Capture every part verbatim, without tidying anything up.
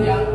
Inggih.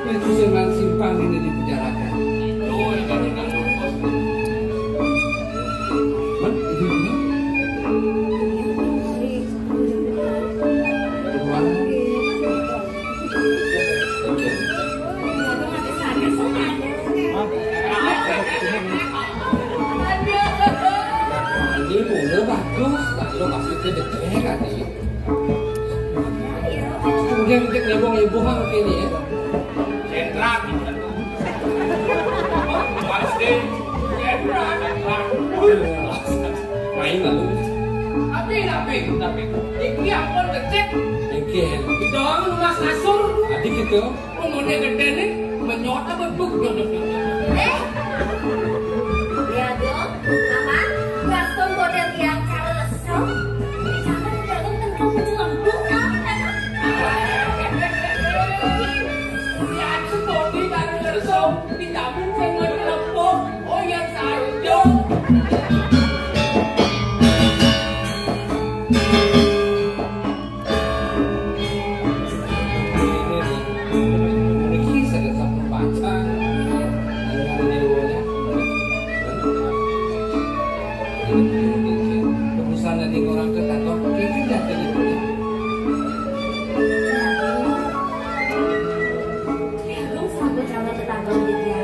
Itu sing nang simpang ini dipenjarakan. Ini mula bagus, lalu pasti ke dekat tadi. Kemudian kita ngeboh-ngeboh hal ini ya. Sentral gitu kan. Pasti sentral, sentral. Main lalu. Tapi, tapi, tapi, iki ampun becek. Iki. Didorong rumah kasur. Tadi gitu. Umurnya gede nih, menyot apa tuh? Eh? Ya dong, aman. Baston model yang cara lesem. Di sana ada dalam tengkang mencelempung, apa kata? Ya, itu body cara lesem. Dijamin saya nggak celempung. Oh ya, saya. Urusan dari orang ke kantor, mungkin tidak jadi. Belum sanggup sama tetangga gitu ya.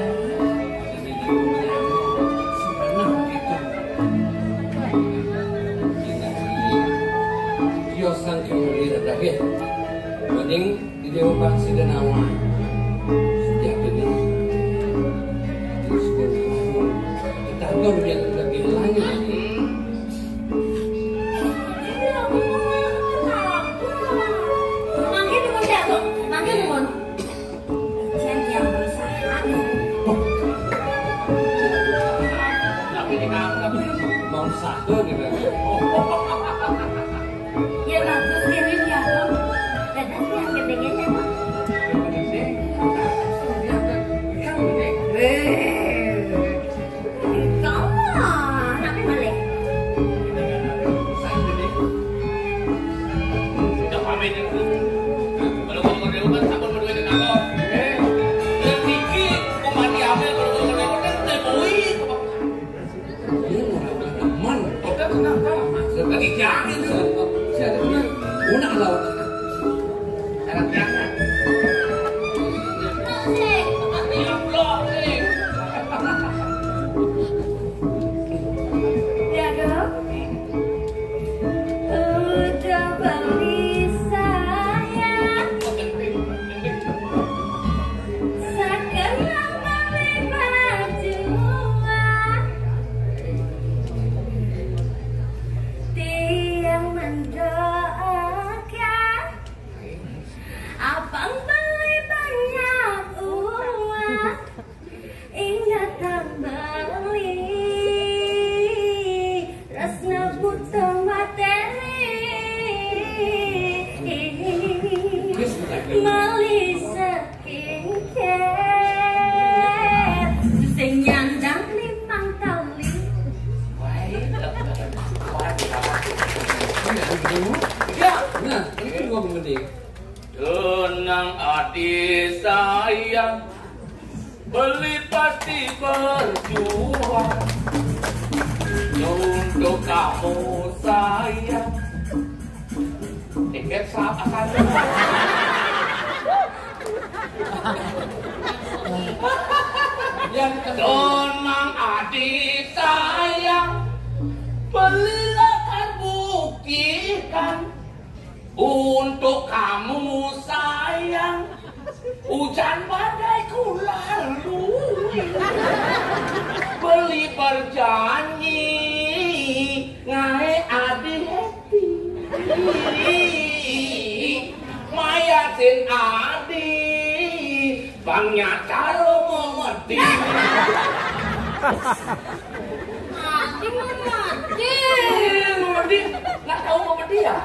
Yo sang kemudi daging. Mending di dewa bangsi dan awan. Sejak ini. Terus kita akan biar kita kehilangan. Mangke nuwun, Datuk. Mangke nuwun. Jan yang berusaha. Tapi di kantor mau satu gitu. Ya bagus ini ya, Bang. Dadah yang gedenya ya, Bang. Weh. Kalah, tapi balik. Udah pamit itu. Kalau mau model kan sampun berdua itu takut. Eh, niki mau mati ambil kalau mau model kan teh boi. Teman. Kita kenapa? Tadi jangan. Saya benar. Una laut. Sangat jangan. Tapi amplop nih. Ya, dong. Udah beli saya. Sekarang beli baju. Tiang mendoakan abang beli banyak uang. Ingat tambah beli, tresna butuh materi. Meli skincare sing nyandang limang tali. Ya, nah, ini kan dua mending. Dun Adik sayang, beli pasti berjuang untuk kamu sayang. Tiket saat akan. Yang Don Mang Adi sayang, belilah kan buktikan untuk kamu sayang. Hujan badai ku lalui, beli berjanji ngae adi happy. Maya sin adi bangnya caro memedi. Adi memedi. Memedi. Nggak tahu memedi ya?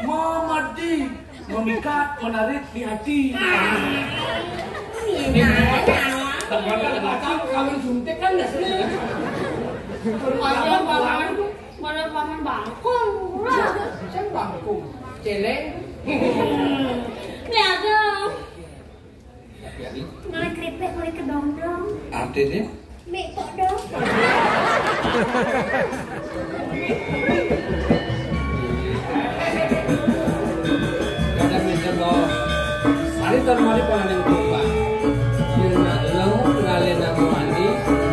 Memedi. Memikat, menarik di hati. Teman kan macam kawin suntik kan ya. Ada paman, ada paman bangkung. Saya bangkung. Celeng. Lihat dong. Mulai keripik, mulai kedondong. Artinya? Mik kok dong. Kada mikir bahwa sari tan mari panganing tupa. Bila lo kenalin nama mandi,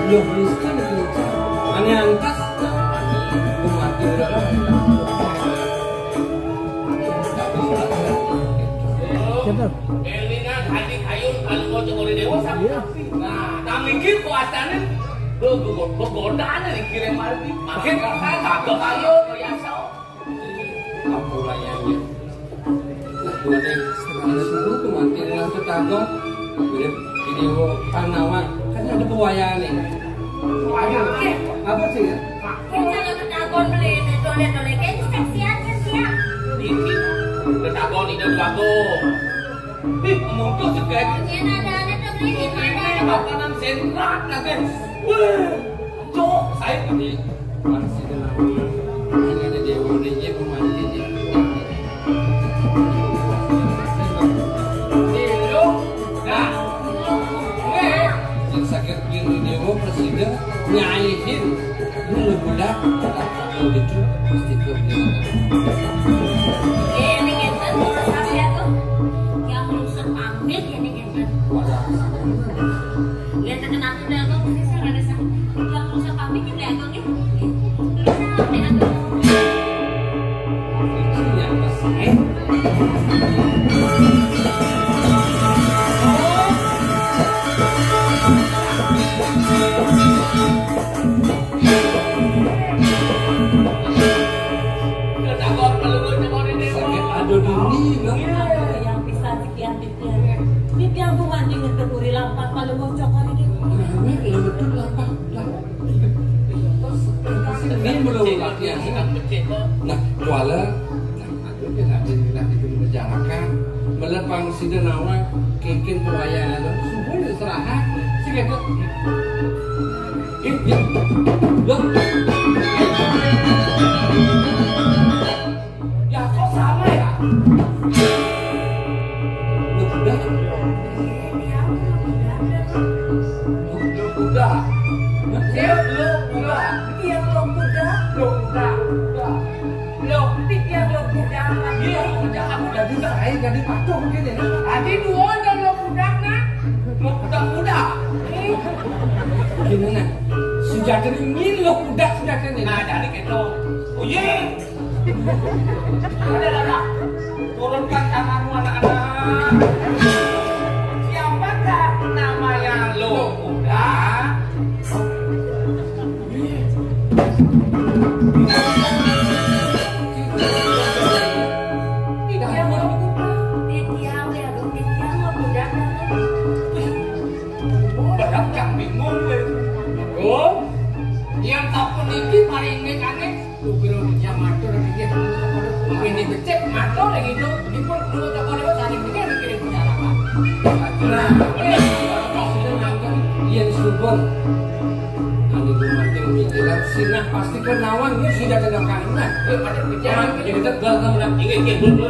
lo miskin kerja. Ane antas nama mandi, lo mati udah lah. Siapa? Elingan Haji Kayun kalau mau cemori dewa sama. Iya. Nah, tak mikir kuasane. Lo begodane dikirim mari. Makin kagak ayo biasa. Apa layarnya? Nah, dua deh. Ada suruh tuh mati dengan tetangga. Mirip video Panawan. Kan ada pewayangan nih. Ayo, apa sih ya? Kita nggak ketahuan beli itu oleh-oleh. Kayaknya saksian kan siap. Ini ketahuan ini bagus. Ih, muncul juga. Ini ada ada tuh beli di mana? Ini makanan sentrat nanti. Wah, cok, saya ini masih ada lama. Ini ada dewa D J pemain D J. Nah, gue yang sakit gini dewa presiden nyaihin. Ini lu budak, kalau gitu pasti gue bilang. Eh, ini ngenten, terus apa ya tuh? Yang lu sepamit, ini ngenten. Wadah. Ya, terkenal udah tuh, pasti saya nggak ada sah. Yang lu sepamit, ini agak gitu. Terus apa ya tuh? Itu yang pesan. Sakit ada duni, Bang. Yang bisa sekian pikiran. Pikiran ku mandi ngetek uri lampak kalau bocok hari ini. Ini kalau betul lampak. Lah. Ini belum latihan. Nah, kuala. Nah, aduh, kita nanti kita itu menjarakan. Melepang sida nawa, kekin pewayangan. Subuh istirahat. Sih gitu. Loh. Ya, kok sama ya? Loh, udah. Loh, udah. Loh, udah. Iya, loh, udah. Loh, udah. Loh, pikir loh, kerjaan lagi. Iya, kerjaan udah juga, ayo jadi patuh begini. Tadi dua udah lo budak, nah. Lo budak-budak. Gimana? Sudah kering ini lo budak sudah kering. Nah, jadi gitu. Oh iya. Ada, ada. Turunkan tanganmu, anak-anak. Siapakah namanya lo budak? Barang kang bingung kowe. Oh, yang takut iki paling aneh. Supir yang matur iki. Ini becek matur lagi itu. Dipun perlu toko lewat tadi pikir mikirin cara apa. Nah, yen suwun anu dumating pikiran sinah pasti kenawan ini sudah kena karena. Jangan jadi tegal kamu nak ingat ingat dulu.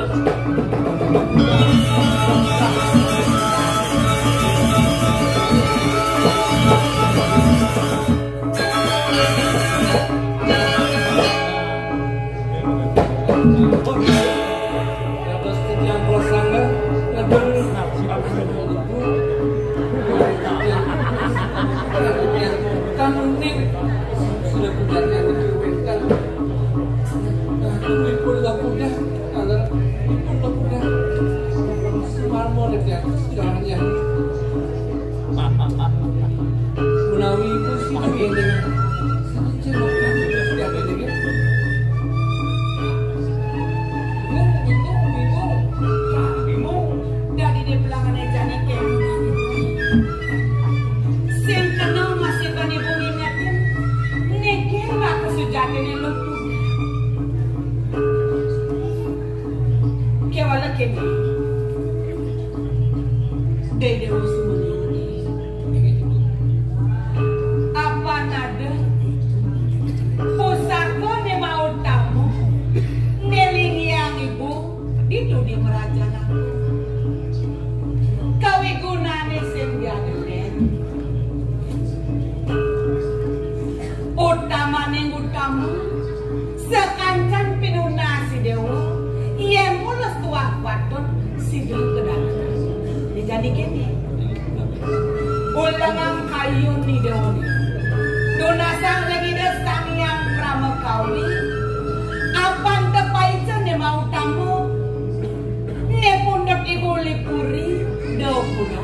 Menawi ibu sing ngene. Sing celok kan terus dia ngene. Bingung, bingung, bingung. Nah, bingung. Dadi dia pelangane jane kene. Sing kena masih bani bumi nyatin. Niki mah kesujatine luput. Kewala kene. Dede usumuni. Apa nada? Pusaka ne mau tamu. Nelingiang ibu. Ditu dia meraja aku. Kawigunane sing diadelen. Utamane utama, sekancan pinunasi dewa, yen mulus tuah patut sida kedatangan. Dijadi kene. Ulengang kayun ni dewa ni. Tunasang lagi de Sang Hyang Pramakawi, apan tepaica ne mau tamu. Ne pundhut ibu lipuri, do puno.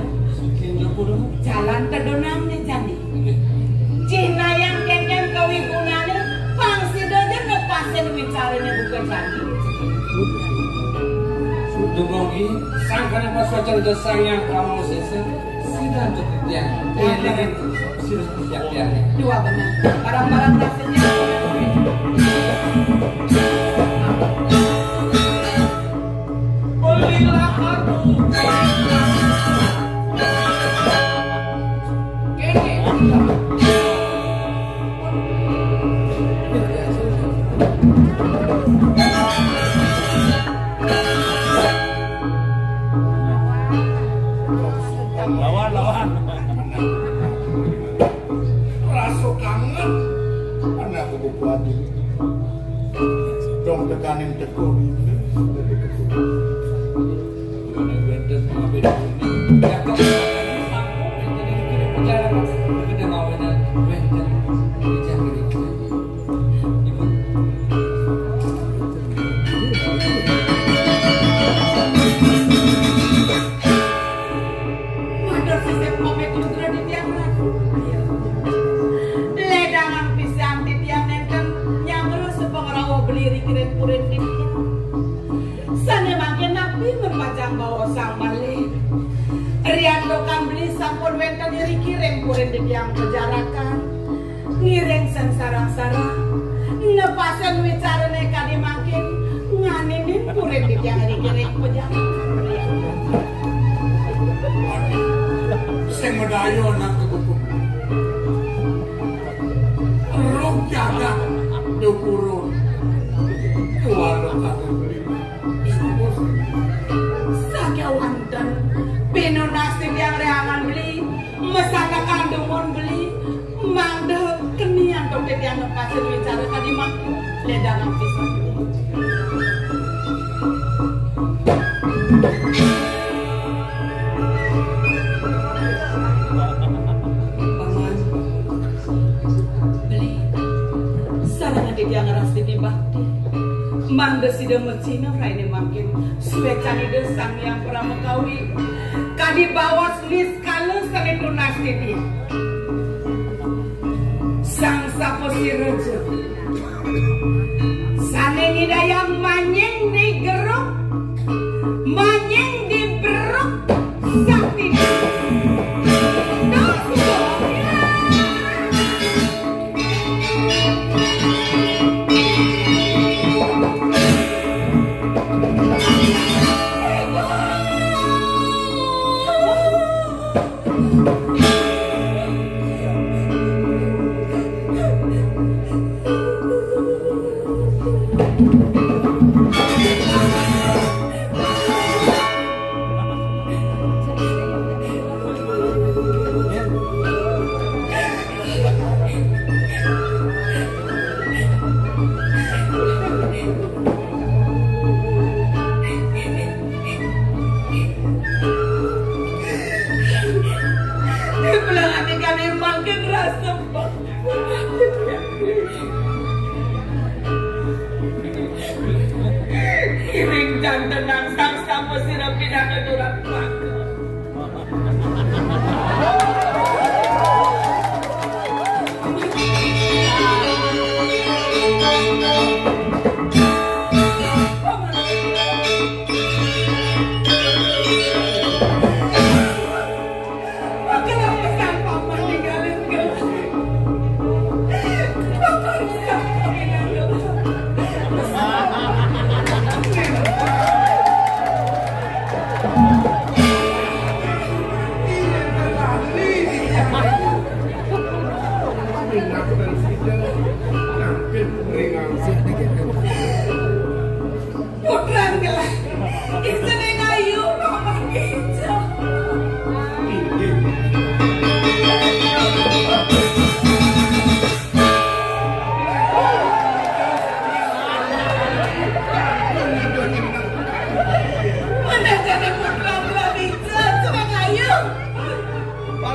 Jalan tedonang ne jani. Nggih. Jinayang kengken kawigunane, pang sida ja nepasin wicarane buka jani. Dumogi, sangkane pas wacan desang yang kamu sesir, sida tetep yang. Elingan sira tetep yang. Dua benar. Barang-barang rasanya. Belilah aku. Kene. Lawan, lawan. Rasa kangen. Anak buku kuat. Dong tekaning tekun. Matur sisip pamit lugra titiang Ratu. Ledangan pisan titiang nenten nyamru sepengrawa beli riki ring purin titiang. Sane mangkin napi mapajang baosang malih. Riantukan beli sampun wenten iriki ring purin titiang pajarakan. Ngiring sang sarang-sarang, nepasin wicarane kadi mangkin, nganinin purin titiang ring ngiring pejalan. Sing madaya anak kebutuh. Roh jagat dukuru. Kuala kata beli. Sakewanten, pinunas titiang rehangan beli, mesanakan dumun beli, Mangda keni antuk titiang nepasin wicara kadi mangkin, ledangan pisan. Paman, beli, sareng titiang ngrastiti bakti. Mangda sida mecina raine mangkin, suecan Ida Sang Hyang Pramakawi. Kadi baos nis Kala sane tunas titiang. Sang sapa sira ja sane nyidayang manying di geruk, manying di beruk, sakti. Dos, dos. Pulang ati kami mangkin rasa bak. Kiring janten nang sang sama sira pinaka durang bak.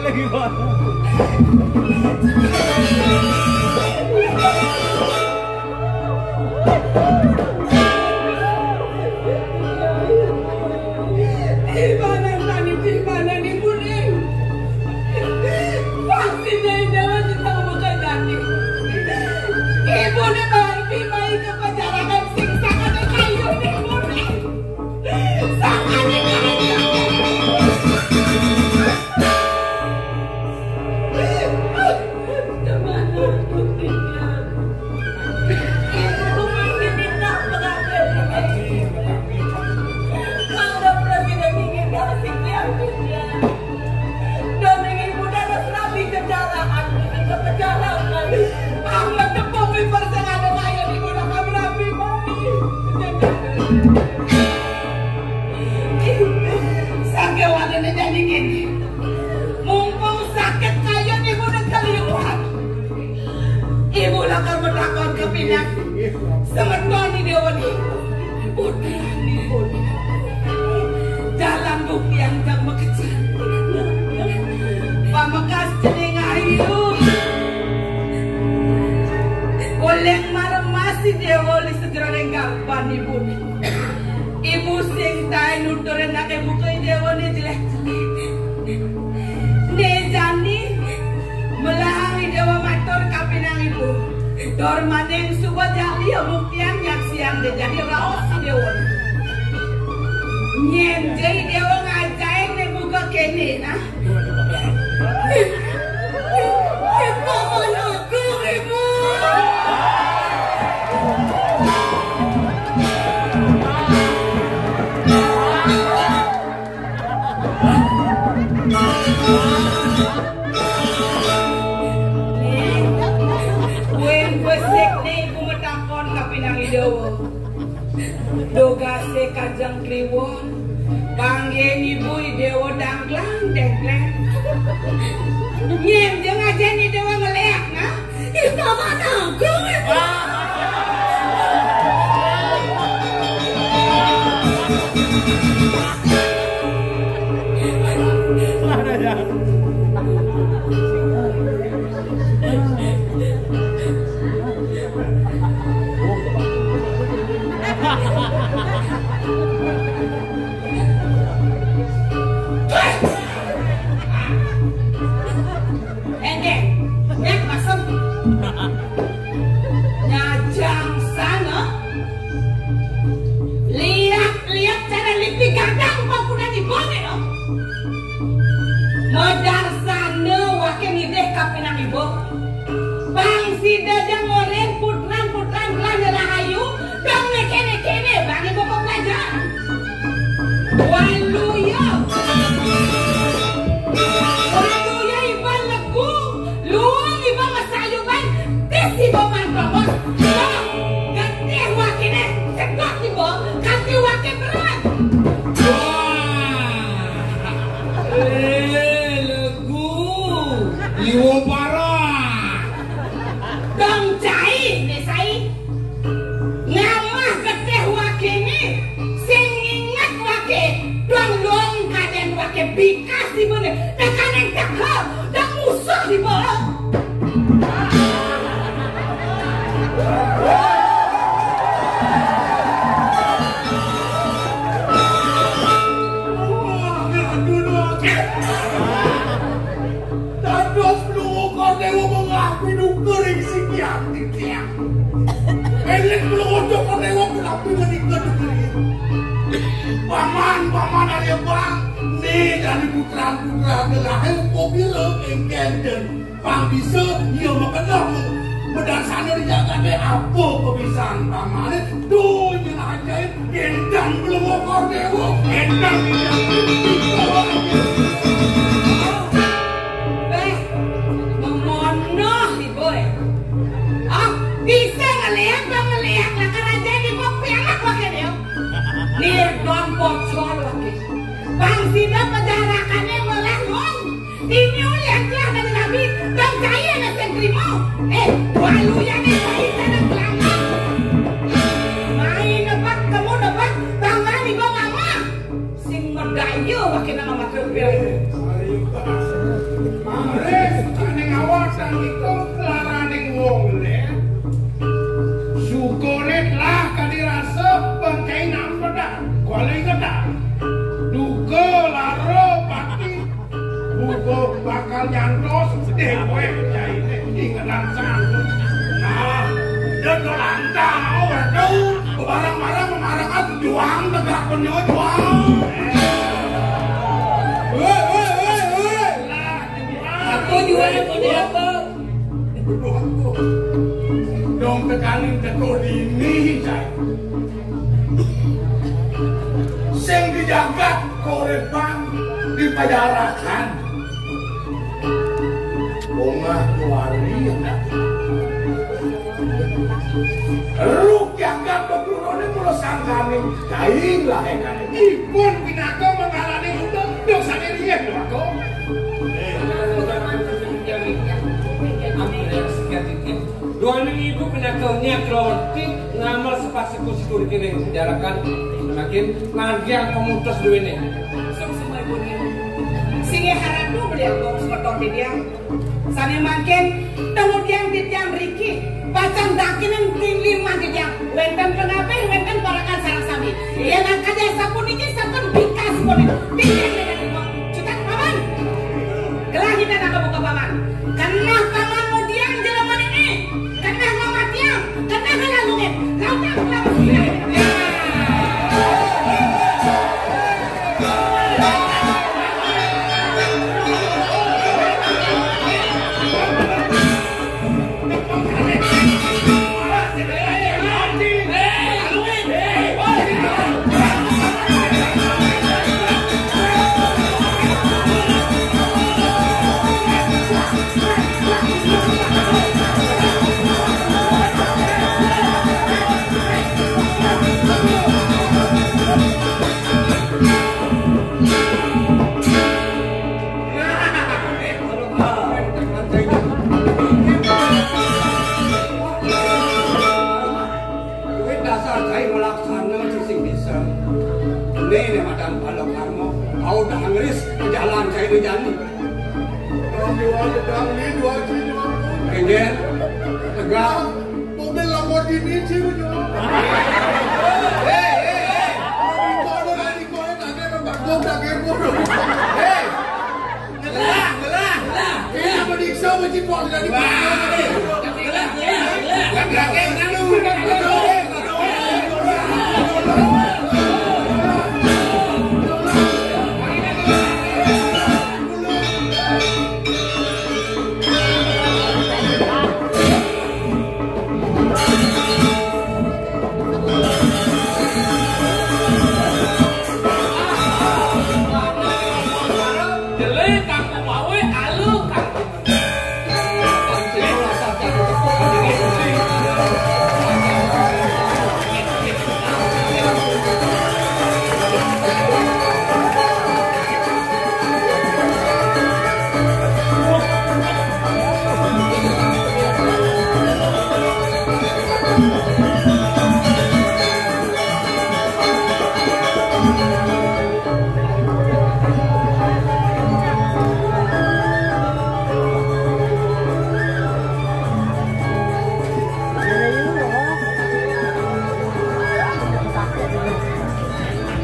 Lagi, Pak. Di mana tadi, di mana nih, Bun, eh? Pasti dia jalan di tengah muka tadi. Ibu nih balik, di balik ke penjara dan siksa kata kayu nih, Bun, eh. Sama nih, Sakit wadene jadi gini. Mumpung sakit kaya niku nek keliwat. Ibu lakar matakon ka pinang. Semeton ni dewa ni. Putra ni pun. Jalan bukti yang jang makejang. Pamekas jeneng ayu. Oleh maremasi dewa li sejeroning gapan ibu. Ibu sing tae nutur enake buka dewa ni jelek. Ne jani melahang dewa matur kapinang ibu. Dur maning suba jali muktian nyaksian de jani raos si dewa. Nyen jai dewa ngajain ne buka kene nah. Kuwi wis sik niku metakon kapinang Idawa. Dogase Kajeng Kliwon, kangge ibu Idawa dangklang dengkleng. Nyen jeng aja ni Idawa ngeleak, nah. Ih, Paman Agung, ibu. Endek, nek masem. Nyajang sana. Lihat-lihat cara lipi gadang kok kuda di bone, no? Modar sana wake ngidih kapinang ibu. Bang sida jang oren putran-putran belanja rahayu, dong nekene-kene bang ibu pelajaran. Waluya. Waluya iban legu, luung iban mesayuban, tis iban mantongos. Loh, getih wakine, sedot iban, kanti wake berat. Wah. Eh, legu. Iwo parah. Dong cai, ne sai. Ngamah getih wakene, sing nginget wake, dong luung kaden wake bikas di bone, tekanen teka, dong musuh di bone. Dados Pluwung Kordewa mengakui duka ring siki ati tiang. Eling Pluwung Kordewa mengakui menika negeri. Paman, paman Arya Bang, ne jani putran-putran gelahe upabila ing kenten. Pang bisa iya makeneh bedarsana di jagate apa kebisan pamane dunya ajaib. Gendang Pluwung Kordewa, gendang. Eh, memonoh ibu, eh. Ah, bisa ngeliat, bang ngeliat lah kerajaan ibu pianak wakil dia. Nirdon pocol wakil. Bang sida penjarakannya malah luang. Ini ulian telah dari Nabi, bang saya nak sing terima. Eh, walu ya ni saya nak kelama. Main nebak, kamu nebak, bang mani bang mama. Sing medaya wakil nama makhluk biar ini. Nyantos, déwék jaine ingetan santun. Nah, dan lantang, waduh, barang-barang memarangan juang tegak penyo juang. Woi, woi, woi, woi. Lah, juang. Aku juang, aku diapa? Dong tekaning teko dini, cai. Sing dijagat korepan dipajarakan. Bongah kuari. Ruk jagat bekurone mula sangkaning kain lah ekane. Ipun pinaka mangalaning untuk dosane riyen, Dwagung. Duaning ibu pinaka nyak lawati ngamel sepasiko-siko dikene jarakan makin nagih pemutus duwene. Sing semua ibu ni. Singgih harap tu beli aku semeton di dia. Sane mangkin, tumudian titiang mriki, pacang dakining tingliman titiang, wenten pangapih, wenten parekan sareng sami. Yen angkadi asapuniki sampun bikasipun. Titiang yen cutet paman. Gelah kita nak buka paman. Kenah paman mudian jero manene. Kenah ngamatiang. Kenah ngalungin. Lautang laut. Duit dasar cai malaksana sising desa. Ene ne madan pala karma, au dah ngris ke jalan cai ne jani. Dang liwat, dang liwat, dang liwat. Enggak. Tegak. Mobil Lamborghini, ciu, ciu. Hei, hei, hei. Hei. Ngelah, ngelah, ngelah. Kayaknya apa diksa, apa cipok, tidak dipaksa. Wah. Ngelah, ngelah, ngelah. Ngelah, ngelah, ngelah.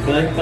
Baik,